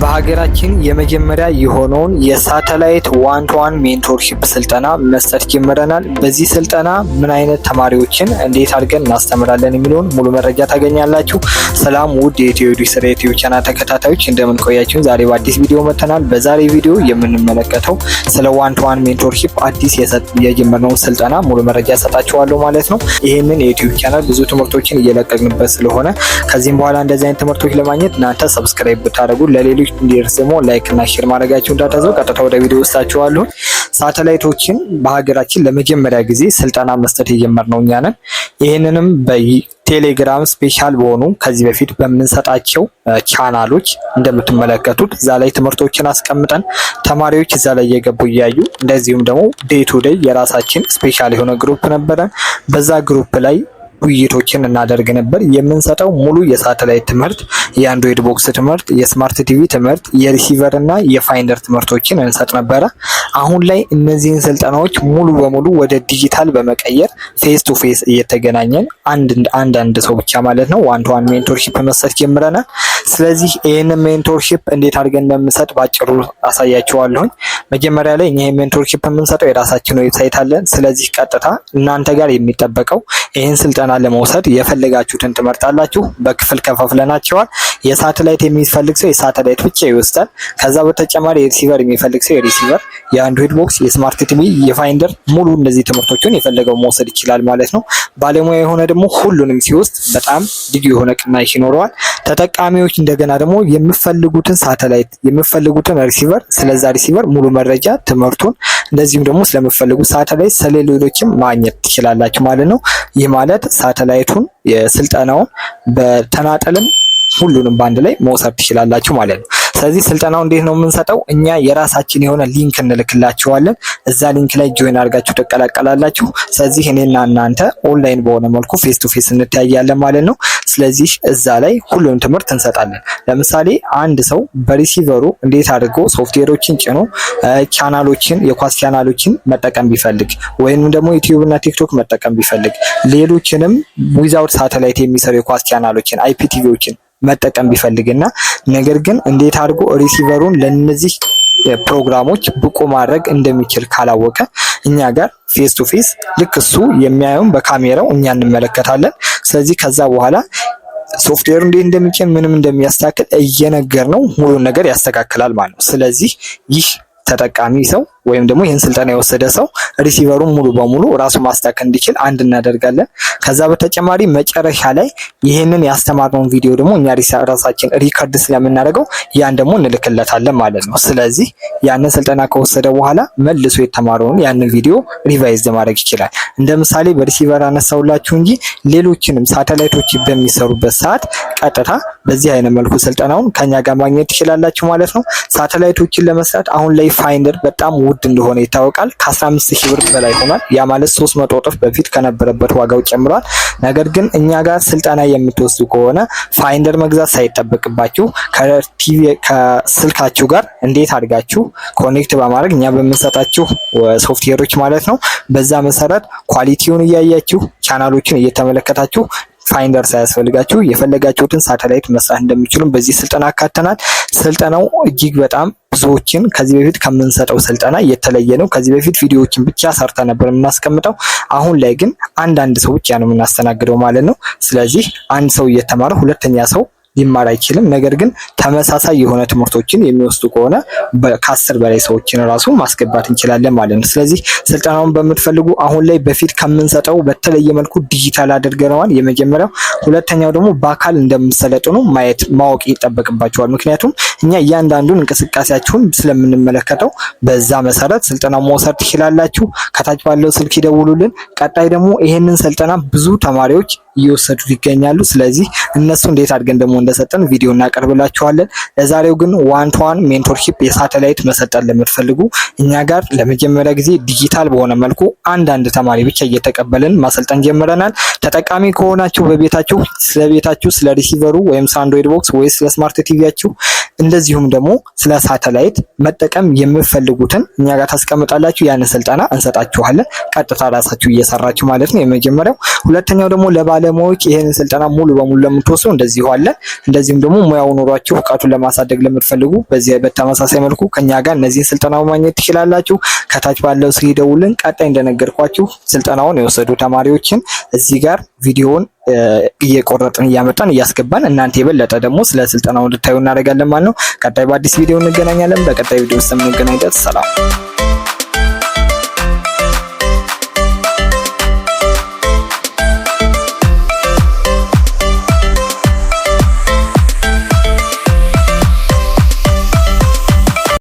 በሀገራችን የመጀመሪያ የሆነውን የሳተላይት one to one mentorship ስልጠና መስጠት ጀምረናል። በዚህ ስልጠና ምን አይነት ተማሪዎችን እንዴት አድርገን እናስተምራለን የሚለውን ሙሉ መረጃ ታገኛላችሁ። ሰላም ውድ የኢትዮ ዲሽ ዩቲዩብ ቻናል ተከታታዮች፣ እንደምን ቆያችሁ? ዛሬ በአዲስ ቪዲዮ መጥተናል። በዛሬ ቪዲዮ የምንመለከተው ስለ one to one mentorship አዲስ የጀመርነውን ስልጠና ሙሉ መረጃ ሰጣችኋለሁ ማለት ነው። ይህንን የዩቲዩብ ቻናል ብዙ ትምህርቶችን እየለቀቅንበት ስለሆነ ከዚህም በኋላ እንደዚህ አይነት ትምህርቶች ለማግኘት እናንተ subscribe ብታደርጉ፣ ለሌሎች እንዲደርስ ደግሞ like እና share ማድረጋችሁ እንዳትረሱ። ቀጥታ ወደ ቪዲዮ ወስዳችኋለሁ። ሳተላይቶችን በሀገራችን ለመጀመሪያ ጊዜ ስልጠና መስጠት የጀመርነው እኛ ነን። ይህንንም በቴሌግራም special በሆኑ ከዚህ በፊት በምንሰጣቸው ቻናሎች እንደምትመለከቱት እዛ ላይ ትምህርቶችን አስቀምጠን ተማሪዎች እዛ ላይ እየገቡ እያዩ፣ እንደዚሁም ደግሞ day to day የራሳችን special የሆነ group ነበረን። በዛ group ላይ ውይይቶችን እናደርግ ነበር። የምንሰጠው ሙሉ የሳተላይት ትምህርት፣ የ Android box ትምህርት፣ የ smart TV ትምህርት፣ የ receiver እና የ finder ትምህርቶችን እንሰጥ ነበረ። አሁን ላይ እነዚህን ስልጠናዎች ሙሉ በሙሉ ወደ ዲጂታል በመቀየር face to face እየተገናኘን አንድ አንድ ሰው ብቻ ማለት ነው one to one mentorship መስጠት ጀምረናል። ስለዚህ ይህንን mentorship እንዴት አድርገን እንደምንሰጥ ባጭሩ አሳያችኋለሁኝ። መጀመሪያ ላይ እኛ mentorship የምንሰጠው የራሳችን website አለን። ስለዚህ ቀጥታ እናንተ ጋር የሚጠበቀው ይህን ስልጠና ለመውሰድ የፈለጋችሁትን ትመርጣላችሁ። በክፍል ከፋፍለናቸዋል። የሳተላይት የሚፈልግ ሰው የሳተላይት ብቻ ይወስዳል። ከዛ በተጨማሪ የ receiver የሚፈልግ ሰው የ receiver፣ የ Android box፣ የ smart TV፣ የ finder ሙሉ እነዚህ ትምህርቶችን የፈለገው መውሰድ ይችላል ማለት ነው። ባለሙያ የሆነ ደግሞ ሁሉንም ሲወስድ በጣም ልዩ የሆነ ቅናሽ ይኖረዋል። ተጠቃሚዎች እንደገና ደግሞ የምትፈልጉትን ሳተላይት፣ የምትፈልጉትን receiver፣ ስለዛ receiver ሙሉ መረጃ ትምህርቱን፣ እንደዚሁም ደግሞ ስለምትፈልጉት ሳተላይት ስለሌሎችም ማግኘት ትችላላችሁ ማለት ነው። ይህ ማለት ሳተላይቱን የስልጠናውን በተናጠልም ሁሉንም በአንድ ላይ መውሰድ ትችላላችሁ ማለት ነው። ስለዚህ ስልጠናው እንዴት ነው የምንሰጠው? እኛ የራሳችን የሆነ link እንልክላችኋለን። እዛ link ላይ join አድርጋችሁ ትቀላቀላላችሁ። ስለዚህ እኔና እናንተ ኦንላይን በሆነ መልኩ face to face እንተያያለን ማለት ነው። ስለዚህ እዛ ላይ ሁሉንም ትምህርት እንሰጣለን። ለምሳሌ አንድ ሰው በ receiver ኡ እንዴት አድርጎ ሶፍትዌሮችን ጭኖ ቻናሎችን፣ የኳስ ቻናሎችን መጠቀም ቢፈልግ ወይንም ደግሞ ዩቲዩብ እና ቲክቶክ መጠቀም ቢፈልግ፣ ሌሎችንም without ሳተላይት የሚሰሩ የኳስ ቻናሎችን፣ IPTV ዎችን መጠቀም ቢፈልግና ነገር ግን እንዴት አድርጎ receiver ኡን ለነዚህ ፕሮግራሞች ብቁ ማድረግ እንደሚችል ካላወቀ እኛ ጋር face to face ልክ እሱ የሚያየውን በካሜራው እኛ እንመለከታለን። ስለዚህ ከዛ በኋላ ሶፍትዌሩ እንዴት እንደሚጭን፣ ምንም እንደሚያስተካክል እየነገርነው ሙሉን ነገር ያስተካክላል ማለት ነው። ስለዚህ ይህ ተጠቃሚ ሰው ወይም ደግሞ ይህን ስልጠና የወሰደ ሰው receiver ኡን ሙሉ በሙሉ ራሱ ማስተካከል እንዲችል አንድ እናደርጋለን። ከዛ በተጨማሪ መጨረሻ ላይ ይህንን ያስተማርነውን ቪዲዮ ደግሞ እኛ ራሳችን record ስለምናደርገው ያን ደግሞ እንልክለታለን ማለት ነው። ስለዚህ ያንን ስልጠና ከወሰደ በኋላ መልሶ የተማረውን ያንን ቪዲዮ revise ማድረግ ይችላል። እንደ ምሳሌ በ receiver አነሳውላችሁ እንጂ ሌሎችንም ሳተላይቶች በሚሰሩበት ሰዓት ቀጥታ በዚህ አይነት መልኩ ስልጠናውን ከኛ ጋር ማግኘት ትችላላችሁ ማለት ነው። ሳተላይቶችን ለመስራት አሁን ላይ finder በጣም ውድ እንደሆነ ይታወቃል። ከ15 ሺህ ብር በላይ ሆኗል። ያ ማለት 300 እጥፍ በፊት ከነበረበት ዋጋው ጨምሯል። ነገር ግን እኛ ጋር ስልጠና የምትወስዱ ከሆነ finder መግዛት ሳይጠበቅባችሁ ከቲቪ ከስልካችሁ ጋር እንዴት አድርጋችሁ connect በማድረግ እኛ በምንሰጣችሁ ሶፍትዌሮች ማለት ነው። በዛ መሰረት quality ውን እያያችሁ፣ ቻናሎችን እየተመለከታችሁ finder ሳያስፈልጋችሁ የፈለጋችሁትን ሳተላይት መስራት እንደሚችሉም በዚህ ስልጠና አካተናል። ስልጠናው እጅግ በጣም ብዙዎችን ከዚህ በፊት ከምንሰጠው ስልጠና የተለየ ነው። ከዚህ በፊት ቪዲዮዎችን ብቻ ሰርተን ነበር የምናስቀምጠው። አሁን ላይ ግን አንዳንድ ሰው ብቻ ነው የምናስተናግደው ማለት ነው። ስለዚህ አንድ ሰው እየተማረ ሁለተኛ ሰው ሊማር አይችልም። ነገር ግን ተመሳሳይ የሆነ ትምህርቶችን የሚወስዱ ከሆነ ከ10 በላይ ሰዎችን ራሱ ማስገባት እንችላለን ማለት ነው። ስለዚህ ስልጠናውን በምትፈልጉ አሁን ላይ በፊት ከምንሰጠው በተለየ መልኩ ዲጂታል አድርገነዋል። የመጀመሪያው፣ ሁለተኛው ደግሞ በአካል እንደምትሰለጥኑ ማየት ማወቅ ይጠበቅባችኋል። ምክንያቱም እኛ እያንዳንዱን እንቅስቃሴያችሁን ስለምንመለከተው በዛ መሰረት ስልጠናውን መውሰድ ትችላላችሁ። ከታች ባለው ስልክ ይደውሉልን። ቀጣይ ደግሞ ይሄንን ስልጠና ብዙ ተማሪዎች እየወሰዱ ይገኛሉ። ስለዚህ እነሱ እንዴት አድርገን ደግሞ እንደሰጠን ቪዲዮ እናቀርብላችኋለን። ለዛሬው ግን one to one mentorship የሳተላይት መሰልጠን ለምትፈልጉ እኛ ጋር ለመጀመሪያ ጊዜ ዲጂታል በሆነ መልኩ አንዳንድ ተማሪ ብቻ እየተቀበልን ማሰልጠን ጀምረናል። ተጠቃሚ ከሆናችሁ በቤታችሁ ስለ ቤታችሁ፣ ስለ receiver ኡ ወይም ስለ Android box ወይ ስለ smart TV ያችሁ እንደዚህ እንደዚሁም ደግሞ ስለ ሳተላይት መጠቀም የምትፈልጉትን እኛ ጋር ታስቀምጣላችሁ። ያንን ስልጠና እንሰጣችኋለን። ቀጥታ ራሳችሁ እየሰራችሁ ማለት ነው። የመጀመሪያው። ሁለተኛው ደግሞ ለባለሙያዎች ይህንን ስልጠና ሙሉ በሙሉ ለምትወስዱ እንደዚሁ አለ። እንደዚሁም ደግሞ ሙያው ኖሯችሁ እውቀቱን ለማሳደግ ለምትፈልጉ በዚህ በተመሳሳይ መልኩ ከኛ ጋር እነዚህን ስልጠና ማግኘት ትችላላችሁ። ከታች ባለው ስልክ ይደውልን። ቀጣይ እንደነገርኳችሁ ስልጠናውን የወሰዱ ተማሪዎችን እዚህ ጋር ቪዲዮውን እየቆረጥን እያመጣን እያስገባን እናንተ የበለጠ ደግሞ ስለ ስልጠናው እንድታዩ እናደርጋለን ማለት ነው። ቀጣይ በአዲስ ቪዲዮ እንገናኛለን። በቀጣይ ቪዲዮ ውስጥ የምንገናኝ ድረስ ሰላም።